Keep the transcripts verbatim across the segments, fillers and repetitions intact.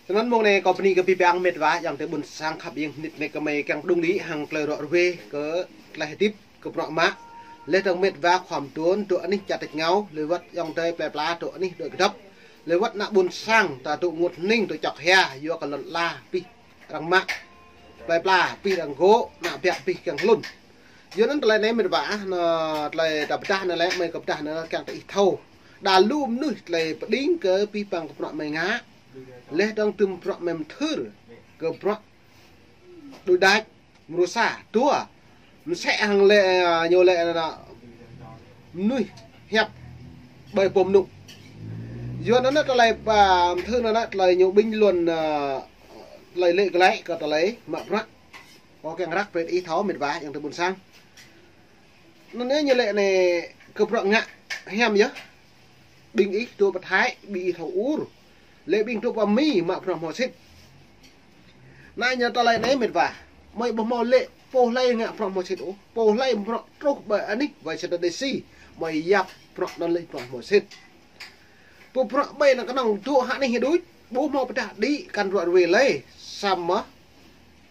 Snăn mông anei kâo bni kơ bi bang mĭt wa, yang tơ ƀuôn sang khăp ing hnĭt anei kơ mei kiăng pđŭng đĭ hăng klei ruă ruê kơ klei hdĭp kơ bruă mă. Leh dơ̆ng mĭt wa khua mduôn dôk anih čar tač êngao, leh wăt yang tơ plei pla dôk anih dôk kdăp. Leh wăt ană ƀuôn sang ta dôk ênguôt hnĭng dôk čŏk hia, yua kơ lăn ala pih arăng mă. Plei pla pih arăng gô̆, ană biă pih kiăng hlŭn. Yua anăn klei anei mĭt wa, ah, anăn klei ta pdah anăn lĕ, mei kơ pdah anăn kiăng tơ ih thâo. Đa lu mnuih klei pđing kơ bi bang kơ bruă mei ngă. Leh dơ̆ng tŭm bruă mei mthưr kơ bruă đuĕ đač, mrô sa, dua. Msĕ hŏng lĕ, ah, ñu lĕ anăn mnuih hiăp ƀai pô mnŭ. Yua anăn klei, ah, mthưr anăn klei ñu bình luận, ah, klei lĕ klei kơ klei mă bruă. Kâo kiăng răk brei ih thâo mĭt wa yang tơ ƀuôn sang. Anăn ñu lĕ anei kơ bruă ngă hiam yơh. Ƀing ih dôk pơ Thái, ƀing ih thâo ur. Lĕ ƀing dôk pơ Mi mă bruă mâo sĭt. Anăn ñu klei anei mĭt wa. Mei ƀuh mâo lĕ pô hlei ngă bruă mâo sĭt ôh. Pô hlei bruă truh ƀai anih Washington D C. Mei yap bruă anăn lĕ bruă mâo sĭt. Pô bruă ƀai anăn knŏng dôk hŏng anih đuč. Ƀuh mâo pdah đĭ kăn ruă ruê lei. Săm mơh.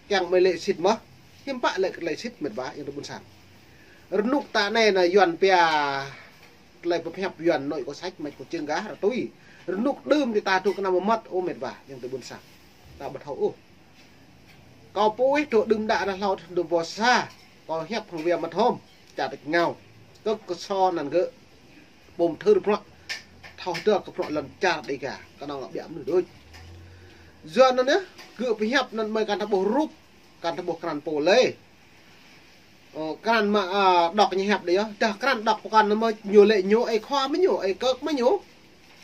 Kiăng mei lĕ sĭt mơh. Hiam pă lĕ klei sĭt mĭt wa yang tơ ƀuôn sang. Rnuk ta anei anăn Yuăn pia klei pơhiăp Yuăn nội có sách, mách có chứng gah ră tui. Rnuk đưm ti ta dôk knăm mâo măt ôh mĭt wa yang tơ ƀuôn sang. Ta ƀu thâo ôh. Kâo pô ih dôk đưm đă anăn hlâo dôk boh sa. Kâo hiăp hŏng wia măt hŏm. Čar tač êngao. Kơ kơ so anăn gơ̆. Pô mthưr bruă. Thâo hdơr kơ bruă lăn čar Đêga. Knŏng biă mnuih đuč. Yua anăn yơh, gơ̆ pơhiăp anăn mei kăn tơ ƀuh rup, kăn tơ ƀuh krăn pô lei. Ơ, krăn mă, ah, đŏk ñu hiăp đei yơh. Dah krăn đŏk pơkăn mơh ñu lĕ ñu, ê khua mơh ñu, ê kơk mơh ñu.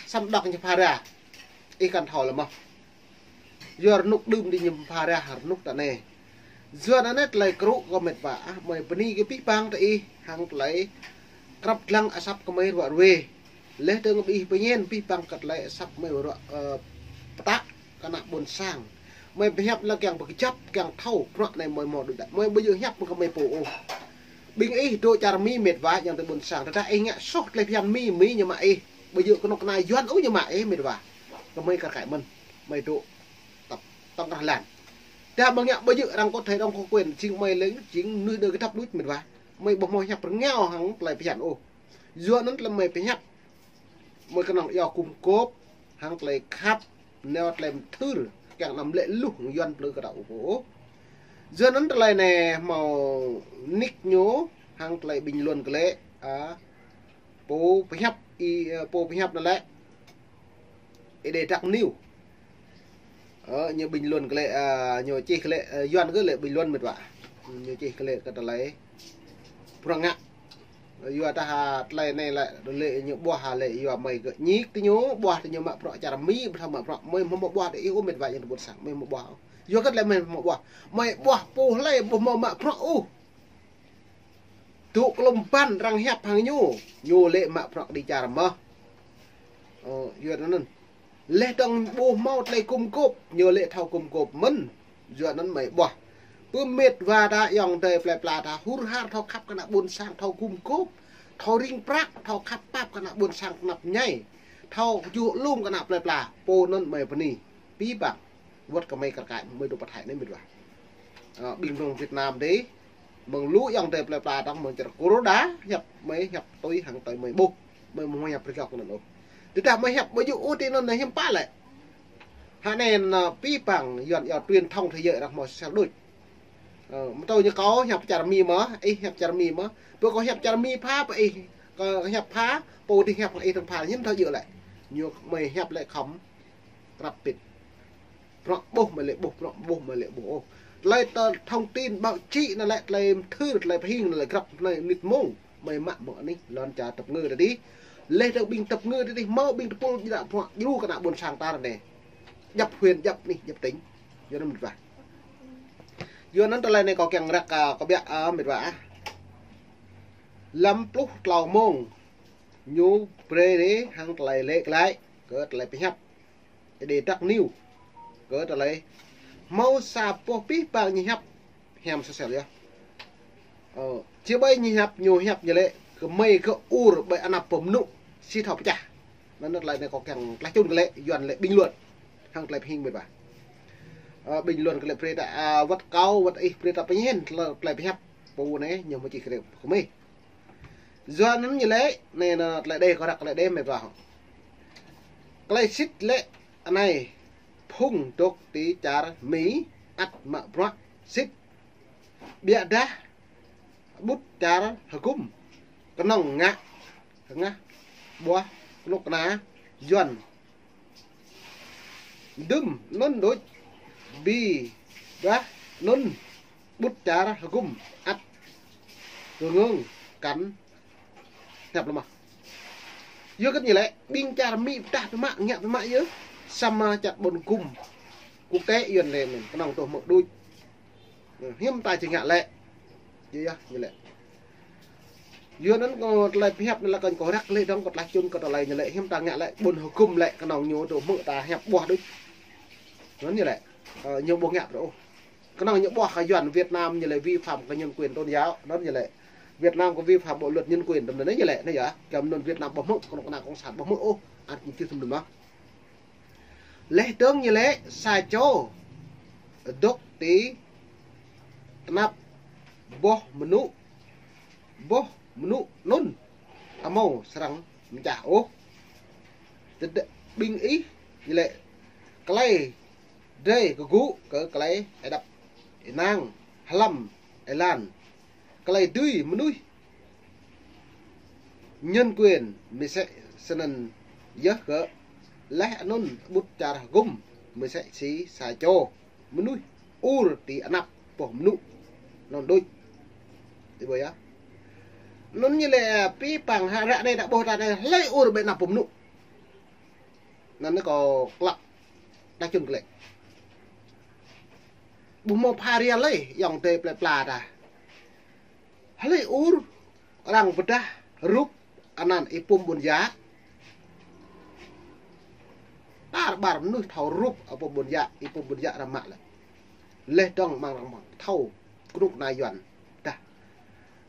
Săm đŏk ñu phara. Ih kăn thâo lei mơh. Yua rnuk đưm đĭ ñu phara rnuk ta anei. Yua anăn klei krŭ kơ mĭt wa, ah, mei bni kơ bi bang tơ ih hăng klei krăp dlăng asăp kơ mei ruă ruê. Leh dơ̆ng ƀing ih pơñen bi bang kơ klei asăp mei ruă, ơ, ptăk kơ ană ƀuôn sang. Mei pơhiăp lĕ kiăng pơkjăp, kiăng thâo, bruă anei mei mâo đuĕ đač. Mei ƀu djŏ hiăp kơ mei pô ôh. Ƀing ih dôk čar Mi mĭt wa yang tơ ƀuôn sang. Tơdah ih ngă soh klei bhiăn Mi, Mi ñu mă ih. Ƀu djŏ knŏng kơ ană Yuăn ôh ñu mă ih mĭt wa. Kơ mei kar kaĭ mơ̆n. Mei dôk tăp tŏng krah lan. Dah mei ngă ƀu djŏ arăng có thể arăng có quyền, jing mei lĕ jing mnuih dôk kdăp đuč mĭt wa. Mei ƀuh mâo hiăp rngao hăng klei bhiăn ôh. Yua anăn klei mei pơhiăp. Mei knŏng yua gum gôp, hăng klei khăp, nao klei mthưr, kiăng anăm lĕ luh hŏng Yuăn plư kơ ta ôh. Yua anăn klei anei mâo nick ñu, hăng klei bình luận kơ lĕ, ah, pô pơhiăp, i, pô pơhiăp anăn lĕ. Êđê Đăk News. Ơ, ñu bình luận kơ lĕ, ah, ñu čih kơ lĕ, ah, Yuăn kơ lĕ bình luận mĭt wa. Ñu čih kơ lĕ kơ klei bruă ngă. Yua dah, ah, klei anei lĕ, lĕ ñu ƀuah, ah, lĕ yua mei gơ̆ ñik ti ñu, ƀuah ti ñu mă bruă čar Mi, ƀu thâo mă bruă, mei mâo mâo ƀuah ti ih ôh mĭt wa yang tơ ƀuôn sang, mei mâo ƀuah. Yua kơ lĕ mei mâo ƀuah. Mei ƀuah pô hlei ƀu mâo mă bruă ôh. Dôk klŭm băn arăng hiăp hăng ñu, ñu lĕ mă bruă kđi čar mơh. Ơ, yua anăn. Leh dơ̆ng ƀu mâo klei gum gôp, ñu lĕ thâo gum gôp mơ̆n. Yua anăn mei ƀuah. Pơ mĭt wa ta yang tơ plei pla ta hur har thâo khăp kơ ană ƀuôn sang, thâo gum gôp, thâo ring prăk, thâo khăp pap kơ ană ƀuôn sang knap mñai. Thâo juh lum kơ ană plei pla, pô anăn mei bni. Bi bang. Wăt kơ mei kar kaĭ, mei dôk pơthai anei mĭt wa. Ơ, ƀing mơ̆ng Việt Nam dih, mơ̆ng lu yang tơ plei pla dơ̆ng mơ̆ng čar Kôrô đa, hiăp mei hiăp tui hăng tui mei ƀuh, mei mâo hiăp rơgao kơ anăn ôh. Tơdah mei hiăp ƀu djŏ ôh ti anăn hiam pă lĕ. Hă anei, ah, bi bang Yuăn yua truyền thông thế giới arăng mâo sel đuč. Ơ, mtô ñu kâo hiăp čar Mi mơh, ih hiăp čar Mi mơh. Pô kâo hiăp čar Mi pha, pô ih kơ hiăp pha, pô dih hiăp ih tơ̆ng pha, hiam thâo djŏ lĕ. Ñu mei hiăp lĕ khŏm krăp pĭt. Bruă ƀuh mei lĕ ƀuh, bruă ƀuh mei lĕ ƀuh ôh. Klei tơ thông tin báo chí anăn lĕ klei mthưr, klei pơhing anăn lĕ grăp anei nĭt mông. Mei mă mơ̆ng anih lăn čar tăp ngư ta dih. Leh dơ̆ng ƀing tăp ngư ta dih, mâo ƀing tơpul djă bruă djru kơ ană ƀuôn sang ta anei. Djăp huyện, djăp anih, djăp tỉnh. Yua anăn mĭt wa. Yua anăn klei anei kâo kiăng răk, ah, kâo biă, ah, mĭt wa, ah. Hlăm pluh tlâo mông. Ñu brei dih hăng klei lĕ klei. Kơ klei pơhiăp. Êđê Đăk News. Kơ klei. Mâo sa boh bi bang ñu hiăp. Hiam sosel yơh. Ơ, či ƀai ñu hiăp, ñu hiăp ñu lĕ, kơ mei kơ ur ƀai anăp pô mnŭ, si thâo pơčah. Anăn klei anei kâo kiăng klah čŭn kơ lĕ, Yuăn lĕ bình luận. Hăng klei pơhing mĭt wa. Ơ, bình luận kơ lĕ brei ta, a, wăt kâo, wăt ih brei ta pơñen tlei, tlei pơhiăp pô anei ñu mâo čih kơ lĕ kơ mih. Yua anăn ñu lĕ, anei nă tlei đei kơ răk tlei đei mĕt wa hŏ. Klei sĭt lĕ anei phung dôk ti čar Mi ăt mă bruă sĭt. Ƀiădah ƀŭt čar hgŭm knŏng ngă hngah ƀuah knŭk kna Yuăn. Dŭm anŭn đuč bi ƀah anŭn ƀŭt čar hgŭm ăt kngơ̆ng kăn hiăp lĕ mơh. Yua kơ ñu lĕ, ƀing čar Mi pơdah pơmă, ngă pơmă yơh, samơ̆ čar ƀuôn hgŭm quốc tế Yuăn lĕ mĭn, knŏng tŭ hmư̆ đuč. Hiư̆m ta či ngă lĕ. Yơh, yơh, ñu lĕ. Yua anăn kơ tlei pơhiăp anei lĕ kơ ñu kơ răk lĕ dơ̆ng kơ tlei čŭn kơ tlei ñu lĕ, hiư̆m ta ngă lĕ, ƀuôn hgŭm lĕ knŏng ñu tŭ hmư̆ ta hiăp ƀuah đuč. Anăn ñu lĕ. Ơ, ñu ƀu ngă brei ôh. Knŏng ñu ƀuah kơ Yuăn Việt Nam ñu lĕ vi phạm kơ nhân quyền tôn giáo, anăn ñu lĕ. Việt Nam kơ vi phạm bộ luật nhân quyền, tơm anăn ñu lĕ, anei yơh. Kăm anăn Việt Nam ƀu hmư̆, knŭk kna cộng sản ƀu hmư̆ ôh. Ăt ñu čih tơm anăn mơh. Leh dơ̆ng ñu lĕ sa čô dôk ti tnap boh mnŭ, boh mnŭ anŭn amâo srăng mčah ôh. Tơdah ƀing ih ñu lĕ klei drei kgŭ kơ klei êđăp ênang hlăm êlan klei dưi mnuih, nhân quyền msĕ snăn yơh kơ leh anŭn ƀŭt čar hgŭm msĕ si sa čô mnuih ur ti anăp boh mnŭ anŭn đuč. Ti ƀuh yơh. Anŭn ñu lĕ pĭ păng hă ră anei ta ƀuh ta anei hlei ur ƀơi anăp boh mnŭ. Anăn kâo klă ta čŭn kơ lĕ. Ƀu mâo pha rial lei, ayŏng adei plei pla ta. Hlei ur arăng pơdah rup anăn Y-Pum Ƀuôn Yă. Tar ƀar mnuih thâo rup Y-Pum Ƀuôn Yă, Y-Pum Ƀuôn Yă arăng mă lĕ. Leh dơ̆ng mơ̆ng arăng mă thâo knŭk kna Yuăn dah.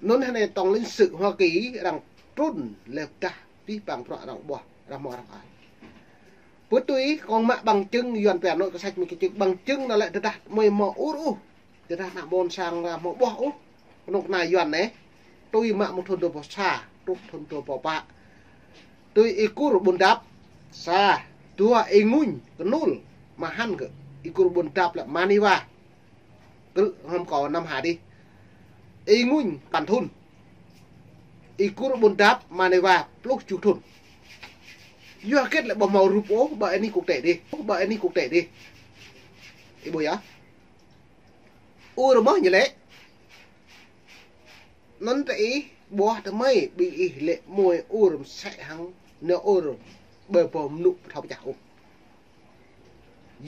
Anŭn hơnei tổng lãnh sự Hoa Kỳ arăng trŭn leh dah pĭ păng bruă arăng ƀuah arăng mâo arăng ai. Pơ tui kông mă bằng chứng Yuăn pia nội cái sạch mình cái chứng bằng chứng anăn lĕ tơdah mơi mâo ur ôh. Tơdah ană ƀuôn sang arăng mâo ƀuah ôh. Knŭk kna Yuăn anei. Tui mă mơ̆ng thŭn dua êbâo sa, truh thŭn dua êbâo pă. Tui Y Kur Ƀuôn Dap, sa, dua Y Nguñ Knul, mă hăn kơ Y Kur Ƀuôn Dap lĕ Maniwa. Krư̆ hŏm kâo năm hă dih. Y Nguñ păn thŭn. Y Kur Ƀuôn Dap Maniwa pluh kjuh thŭn. Yua hgĕt lĕ ƀu mâo rup ôh, ƀơi anih quốc tế dih. Ƀơi anih quốc tế dih. Ih ƀuh yơh. Ur mơh ñu lĕ. Anăn ta ih ƀuah ta mơi, ƀing ih lĕ mơi ur msĕ hăng nao ur ƀơi boh mnŭ thâo pơčah ôh.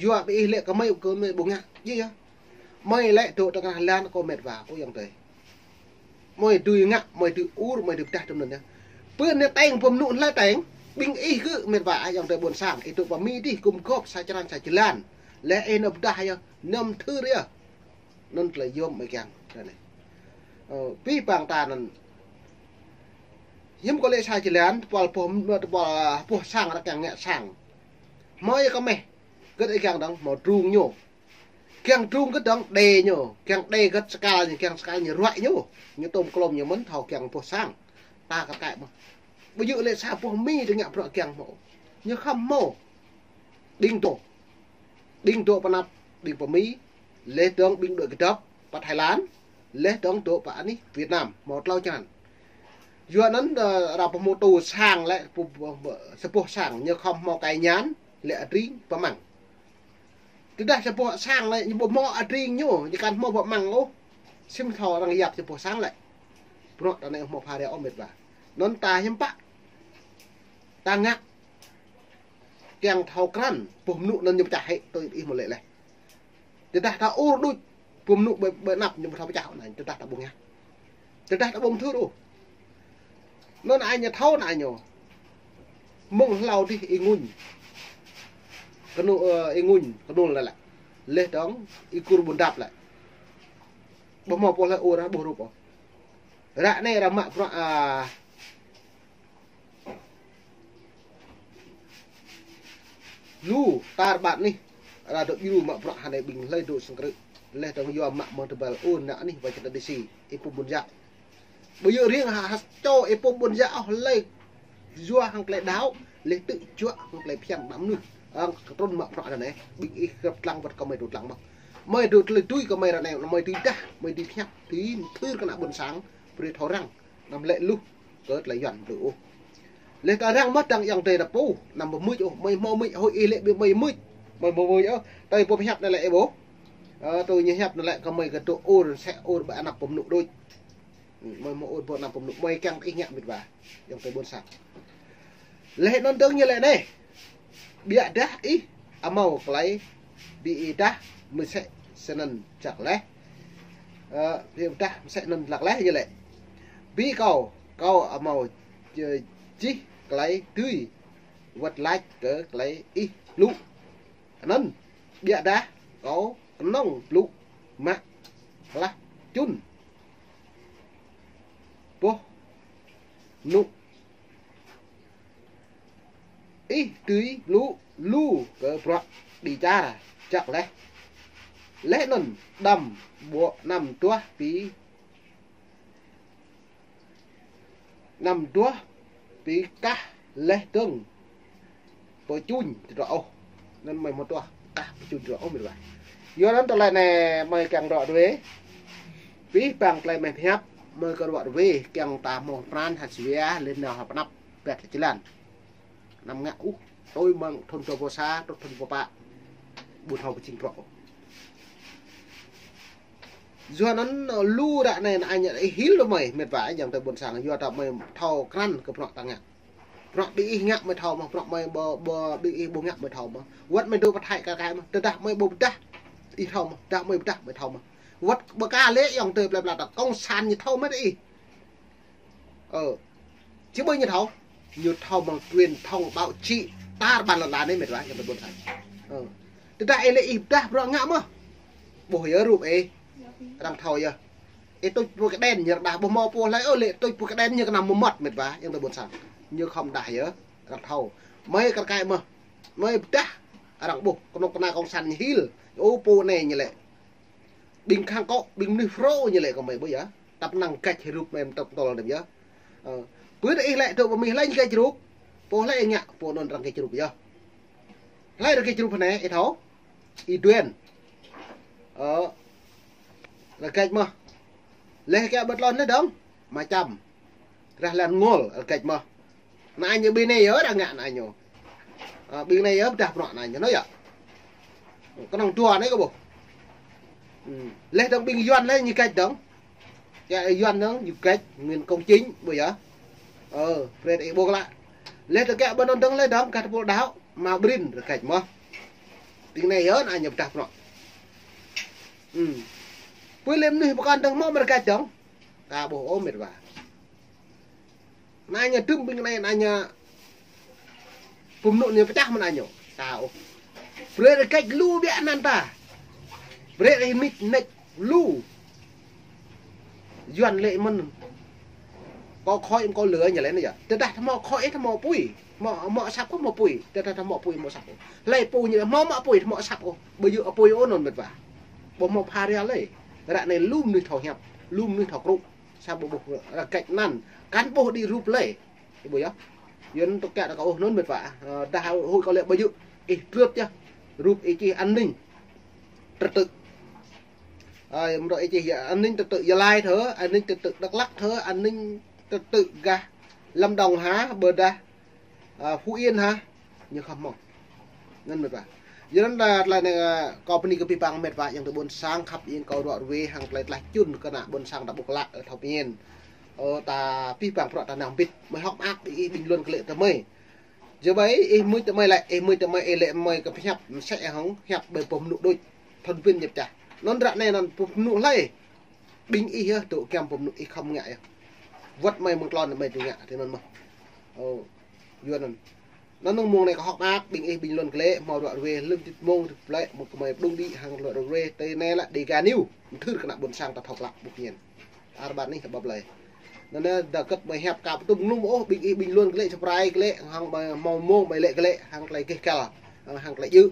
Yua ƀing ih lĕ kơ mơi, kơ mơi ƀu ngă, yơh yơh. Mơi lĕ dôk tơkrah lan kơ mĕt wa, ơ ayŏng adei. Mơi dưi ngă, mơi dưi ur, mơi dưi pơdah tơm anăn yơh. Pơ anei teng boh mnŭ hlei teng, ƀing ih kơ mĕt wa, ayŏng adei ƀuôn sang, ih dôk pơ Mi dih, gum gôp sa črăn sa jơlan. Leh ih nao pơdah yơh, năm thưr yơh. Anăn tlei yôm mơi kiăng, anei. Ơ, pĭ păng ta anăn. Hiư̆m kơ lĕ sa jơlan, tơpul boh, tơpul, a, boh sang arăng kiăng ngă sang. Hmâo yơh kơ meh, gơ̆t ih kiăng dơ̆ng, hmâo drung ñu. Kiăng drung gơ̆t dơ̆ng, đe ñu. Kiăng đe gơ̆t skal ñu, kiăng skal ñu ruă ñu. Ñu tôm klôm ñu mơ̆n thâo kiăng boh sang. Ta kơ kĕ mơh. Ƀu djŏ lĕ sa boh Mi dơ̆ng ngă bruă kiăng hmâo. Ñu khăm hmâo. Ƀing dôk. Ƀing dôk pơ anăp, ƀing pơ Mi, leh dơ̆ng ƀing dôk kdăp, pơ Thái Lan, leh dơ̆ng dôk pơ anih Việt Nam, hmâo tlâo črăn. Yua anăn, ơ, arăng pơhmô tu sang lĕ, pu-, pu-, sa boh sang, ñu khăm hmâo kai ñan, lĕ adring pơmăng. Tơdah sa boh sang lĕ, ñu ƀu hmâo adring ñu, ñu kăn hmâo pơmăng ôh. Sim thâo arăng yap sa boh sang lĕ. Bruă ta anei hmâo pha ria ôh mĕt wa. Anăn ta hiư̆m pă. Ta ngă. Kiăng thâo krăn, boh mnŭ anăn ñu pơčah hĕ, tui ih mơ̆ lĕ leh. Tơdah ta ur đuč, boh mnŭ ƀơi, ƀơi anăp ñu ƀu thâo pơčah anăn, tơdah ta ƀu ngă. Tơdah ta ƀu mthưr ôh. Anăn ai ñu thâo anăn ñu. Mơ̆ng hlâo dih Y Nguñ. Knu-, ơ, Y Nguñ, Knul lĕ lĕ. Leh dơ̆ng, Y Kur Ƀuôn Dap lĕ. Ƀu mâo pô lĕ ur, ƀu rup ôh. Ră anei arăng mă bruă, a, lu tar ƀar anih. Ară dôk yru mă bruă hŏng anei ƀing hlei dôk săng krư̆. Leh dơ̆ng yua mă mơ̆ng tơbal ôn nă anih wajit na disi. Ipum bun jak. Ƀu yơh riêng ha, ha čô ipum bun jak ôh leh. Yua hŏng klei đăo, leh tŭ juă hŏng klei phiăn mă mnuih. Hŏng ktrŭn mă bruă anei, ƀing ih grăp tlang wăt kơ mơi dôk tlang mơh. Mơi dôk tlei tui kơ mơi ară anei, mơi tui dah, mơi tui phiăn, tui thưr kơ ană ƀuôn sang, brei thâo răng, năm lĕ luh, kơ tlei yuăn blŭ ôh. Leh ta răng mơh dăng yang tê ta pô, năm mưč ôh, mơi mâo mưč, hơi ih lĕ bi mơi mưč. Mơi mâo mưč ôh, tơi pô hiăp anei lĕ ih ƀuh. Ơ, tui ñu hiăp anei lĕ kơ mơi kơ dôk ur, sĕ ur ba anăp pô mnŭ đuč. Mơi mâo ur ba anăp pô mnŭ, mơi kiăng ih ngă mĭt wa. Yang tê ƀuôn sang. Leh anăn dơ̆ng ñu lĕ anei. Ƀiădah ih amâo klei bi ih dah msĕ snăn jăk leh. Ơ, bi ih dah msĕ snăn jăk leh ñu lĕ. Bi kâo, kâo amâo č-, čih klei dưi wăt lač kơ klei ih blŭ. Anăn, ƀiădah kâo knŏng blŭ mă hlah čŭn. Boh mnŭ ih dưi blŭ lu kơ bruă bi čar jăk leh. Leh anăn đăm ƀuh năm duah bi năm duah bi kah leh dơ̆ng pơčuñ tơdrŏ ôh. Anăn mơi mâo duah kah pơčuñ tơdrŏ ôh mĭt wa. Yua anăn tơlơi anei mơi kiăng ră ruê. Bi băng klei mơi hiăp, mơi kơ ră ruê kiăng ta mâo pran hăt sua leh nao hăp anăp bet jlan. Năm ngă ôh, tui mơ̆ng thŭn dua êbâo sa, truh thŭn êbâo pă. Ƀu thâo pơčing bruă ôh. Yua anăn, ơ, lu ară anei anăn ih hil lu mơi, mĭt wa, yang tê ƀuôn sang, yua ta mơi thâo krăn kơ bruă ta ngă. Bruă bi ih ngă mơi thâo mơh, bruă mơi ƀu, ƀu, bi ih ƀu ngă mơi thâo mơh. Wăt mơi dôk pơthai kơ kai mơh, tơdah mơi ƀu pơdah, ih thâo mơh, tơdah mơi pơdah mơi thâo mơh. Wăt ƀơ ka lĕ yang tê plei pla ta kông san ñu thâo mơh ih. Ơ, či ƀơi ñu thâo, ñu thâo mơ̆ng truyền thông báo chí tar ƀar lăn ala anei mĭt wa, yang tê ƀuôn sang. Ơ, tơdah ih lĕ ih pơdah bruă ngă mơh. Ƀuh yơh rup ih, arăng thâo yơh. Ih tuč pô kđen ñu arăng đah, ƀuh mâo pô hlei ôh lĕ tuč pô kđen ñu kơ năm mmăt mĭt wa, yang tê ƀuôn sang. Ñu khŏm đah yơh, arăng thâo. Mơi kơ kai mơh, mơi pơdah, arăng ƀuh, knŏng kơ ană kông san ñu hil, ơ pô anei ñu lĕ. Ƀing khăng kŏ, ƀing mnuih phrô ñu lĕ kơ mơi ƀuh yơh. Tăp năng gač rup mơi tăp tol đêm yơh. Ơ. Pơ ih lĕ dôk ƀơ mih lĕ ñu gač rup. Pô hlei ngă, pô anăn arăng gač rup yơh. Hlei arăng gač rup anei, ih thâo. Ih duen. Ơ. Arăng gač mơh. Leh kơ ƀơ tlôn leh dơ̆ng. Mă čăm. Rah lăn ngôl, arăng gač mơh. Anăn ñu ƀing anei yơh arăng ngă anăn ñu. Ơ, ƀing anei yơh pơdah bruă anăn ñu, nơ yơh. Knŏng dua anei kơ ƀuh. Hm. Leh dơ̆ng ƀing yuăn leh ñu gač dơ̆ng. Ya, yuăn dơ̆ng ñu gač Nguyễn Công Chính, ƀuh yơh. Ơ, brei ih ƀuh lă. Leh dơ̆ng kơ ƀơ anăn dơ̆ng leh dơ̆ng, gah tơpul đăo, mă brin arăng gač mơh. Ƀing anei yơh anăn ñu pơdah bruă. Hm. Pui lĕ mnuih pơkŏn dơ̆ng mâo arăng gač dơ̆ng. Ka ƀuh ôh mĭt wa. Anăn ñu tŭm ƀing anei, anăn ñu pô mnŭ ñu pơčah mơ̆n anăn ñu. Ka ôh. Brei arăng gač lu biă anăn ta. Brei arăng mĭt nĕč lu. Yuăn lĕ mơ̆n. Kâo khôi, kâo lĕ ñu lĕ anăn yơh. Tơdah ta mâo khôi, ta mâo pui. Mâo, mâo asăp kơ mâo pui. Tơdah ta mâo pui, mâo asăp. Hlei pui ñu mâo, mâo pui, mâo asăp. Ƀu djŏ pui ôh anăn mĭt wa. Ƀu mâo pha ria lĕ. Ară anei lu mnuih thâo hiăp, lu mnuih thâo krŭ. Sa ƀuh ƀuh arăng gač anăn, kăn ƀuh đĭ rup lĕ. Ih ƀuh yơh. Yuăn tŭk kiă ta kơ ôh anăn mĭt wa. Ơ, dah huĭ kâo lĕ ƀu djŏ. Ih trưp yơh. Rup ih čih an ninh trật tự. Ơ, mrô ih čih ya an ninh trật tự Gia Lai thơ, an ninh trật tự Dak Lak thơ, an ninh trật tự gah Lâm Đồng hă, ƀiădah Ơ, Phú Yên hă? Ñu khăm mơh. Anăn mĭt wa. Yua anăn ta tlei anei, ơ, kâo bơni kơ bi băng mĭt wa yang tê ƀuôn sang khăp ing kâo ră ruê hŏng klei tlaih čŭn kơ ană ƀuôn sang ta ƀuh klă, ơ, thâo pơñen. Ơ, ta bi băng bruă ta nao mbĭt. Mơi hŏk mơak ih bình luận kơ lĕ tơ mơi. Jơ ƀai ih mưč tơ mơi lĕ, ih mưč tơ mơi ih lĕ mơi kơ pơhiăp msĕ hŏng hiăp ƀai pô mnŭ đuč. Thŭn pin ñĕp čah. Anăn ră anei anăn pô mnŭ hlei. Ƀing ih yơh, dôk giăm pô mnŭ ih khăm ngă yơh. Wăt mơi mơ̆ng tlôn mơi tui ngă, tui anăn mơh. Ơ, yua anăn. Anăn mông anei kâo hŏk mơak, ƀing ih bình luận kơ lĕ, mâo ră ruê, lơ̆m tĭt mông, tĭt plĕ, mâo kơ mơi pơdŭng đĭ, hŏng ră ruê, tơ anei lĕ, Dega News, mthưr kơ ană ƀuôn sang ta thâo klă, ƀuh pơñen. Tar ƀar anih, ƀăp lei. Anăn, ơ, dơ̆ng kơ mơi hiăp ka pơtŭm hnŭm ôh, ƀing ih bình luận kơ lĕ, subscribe kơ lĕ, hŏng mơi mâo mông, mơi lĕ kơ lĕ, hŏng klei geh găl, hŏng klei djŏ.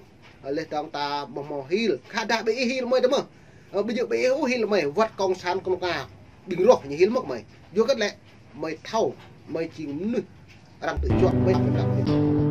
Leh dŏng ta mâo mâo hil. Khădah bi ih hil mei tơ mơh. Ơ, bi jơ̆ bi ih ôh hil mei. Wăt cộng sản knŭk kna. Ƀing roh ñu hil mơh mei. Yua kơ lĕ mei thâo. Mei jing mnuih arăng tŭ juă mei mei lăp.